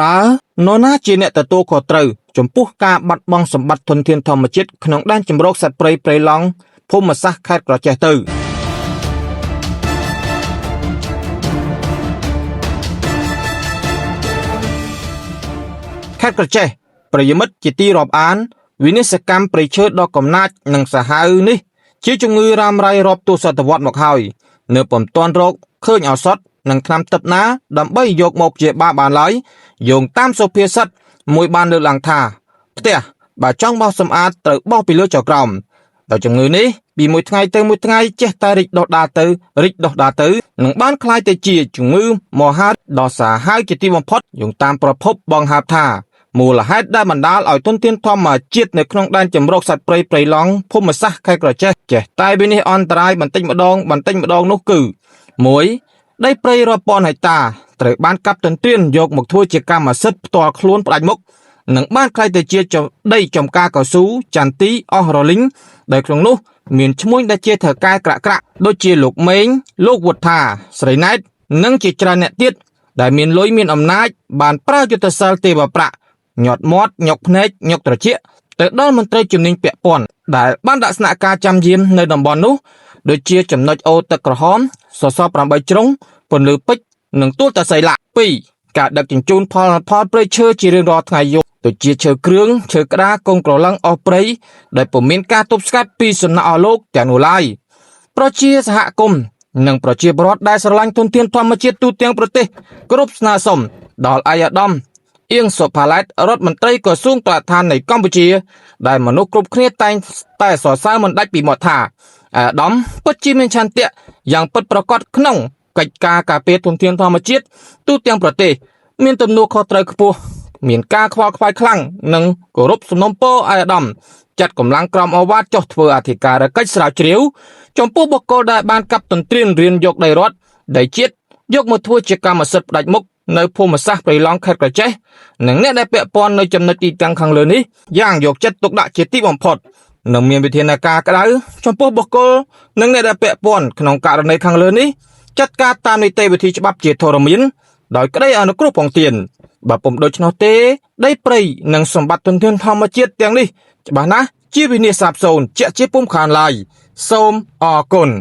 តើនរណាជាអ្នកទទួលខុសត្រូវចំពោះការបាត់បង់សម្បត្តិធនធានធម្មជាតិក្នុងដែនជម្រកសត្វព្រៃព្រៃឡង់ភូមិសាស្ត្រខេត្តក្រចេះទៅ ខេត្តក្រចេះប្រិយមិត្តជាទីរាប់អាន វិនាសកម្មព្រៃឈើដ៏កំណាចនិងសាហាវនេះ ជាជំងឺរ៉ាំរ៉ៃរាប់ទសវត្សរ៍មកហើយ នៅពុំទាន់រកឃើញឱសថនិងថ្នាំទិព្វណា ដើម្បីយកមកព្យាបាលបានឡើយយោងតាមសុភាសិតមួយបានលើកឡើងថាផ្ទះបើចង់បោសសម្អាតត្រូវបោសពីលើចុះក្រោមដោយជំងឺនេះពីមួយថ្ងៃទៅមួយថ្ងៃចេះតែរីកដុះដាលទៅរីកដុះដាលទៅនិងបានក្លាយទៅជាជំងឺមហាដ៏សាហាវជាទីបំផុតយោងតាមប្រភពបង្ហើបថា មូលហេតុដែលបណ្ដាលឲ្យទុនធានធម្មជាតិនៅក្នុងដែនជម្រកសត្វព្រៃព្រៃឡង់ភូមិសាស្ត្រខេត្តក្រចេះចេះតែវិនិច្ឆ័យអន្តរាយបន្តិចម្ដងបន្តិចម្ដងនោះគឺ1ដីព្រៃរាប់ពាន់ហិកតាត្រូវបានកាប់ទន្ទ្រានយកមកធ្វើជាកម្មសិទ្ធិផ្ទាល់ខ្លួនផ្ដាច់មុខនិងបានក្លាយទៅជាដីចំការកៅស៊ូចន្ទីអស់រលីងដែលក្នុងនោះមានឈ្មួញដែលជាថៅកែក្រាក់ក្រាក់ដូចជាលោកមេងលោកវុត្ថាស្រីណែតនិងជាច្រើនអ្នកទៀតដែលមានលុយមានអំណាចបានប្រើយុទ្ធសាស្ត្រទេវប្រាក់ ញាត់មាត់ញុកភ្នែកញុកត្រចៀកទៅដល់មន្ត្រីជំនាញពាក់ព័ន្ធដែលបានដាក់ស្នាក់ការចាំយាមនៅតំបន់នោះដូចជាចំណុចអូទឹកក្រហមសសរ8ជ្រុងពន្លឺពេជ្រនិងទួលតាសីឡា2ការដឹកជញ្ជូនផលផលព្រៃឈើជារៀងរាល់ថ្ងៃយប់ដូចជាឈើគ្រឿងឈើក្តារកូនក្រឡឹងអស់ព្រៃដែលពុំមានការទប់ស្កាត់ពីសំណាក់អស់លោកទាំងនោះឡើយប្រជាសហគមន៍និងប្រជាពលរដ្ឋដែលស្រឡាញ់ធនធានធម្មជាតិទូទាំងប្រទេសគ្រប់ស្នើសុំដល់ឯកឧត្តម អៀងសុផាឡែតរដ្ឋមន្ត្រីក្រសួងបរិស្ថាននៃកម្ពុជា ដែលមនុស្សគ្រប់គ្នាតែងតែសរសើរមិនដាច់ពីមាត់ថាអាដាមពិតជាមានឆន្ទៈយ៉ាងពិតប្រាកដក្នុងកិច្ចការការពារធនធានធម្មជាតិទូទាំងប្រទេស មានទំនួលខុសត្រូវខ្ពស់មានការខ្វល់ខ្វាយខ្លាំងនិងគោរពសំណូមពរអាយដាមចាត់កម្លាំងក្រមអវ៉ាតចុះធ្វើអធិការកិច្ចស្រាវជ្រាវចំពោះបុគ្គលដែលបានកាប់ទន្ទ្រានរៀនយកដីរដ្ឋដីជាតិយកមកធ្វើជាកម្មសិទ្ធិផ្ដាច់មុខនៅភូមិសាស្ត្រព្រៃឡង់ខេត្តក្រចេះ និងអ្នកដែលពាក់ព័ន្ធនៅចំណុចទីតាំងខាងលើនេះយ៉ាងយកចិត្តទុកដាក់ជាទីបំផុតនិងមានវិធានការក្តៅចំពោះបុគ្គលនិងអ្នកដែលពាក់ព័ន្ធក្នុងករណីខាងលើនេះចាត់ការតាមនីតិវិធីច្បាប់ជាធរមានដោយក្តីអនុគ្រោះផងទៀនបើពុំដូច្នោះទេដីព្រៃនិងសម្បត្តិធនធានធម្មជាតិទាំងនេះច្បាស់ណាស់ជាវិនាសសាបសូន្យជាក់ជាពុំខានឡើយសូមអរគុណ។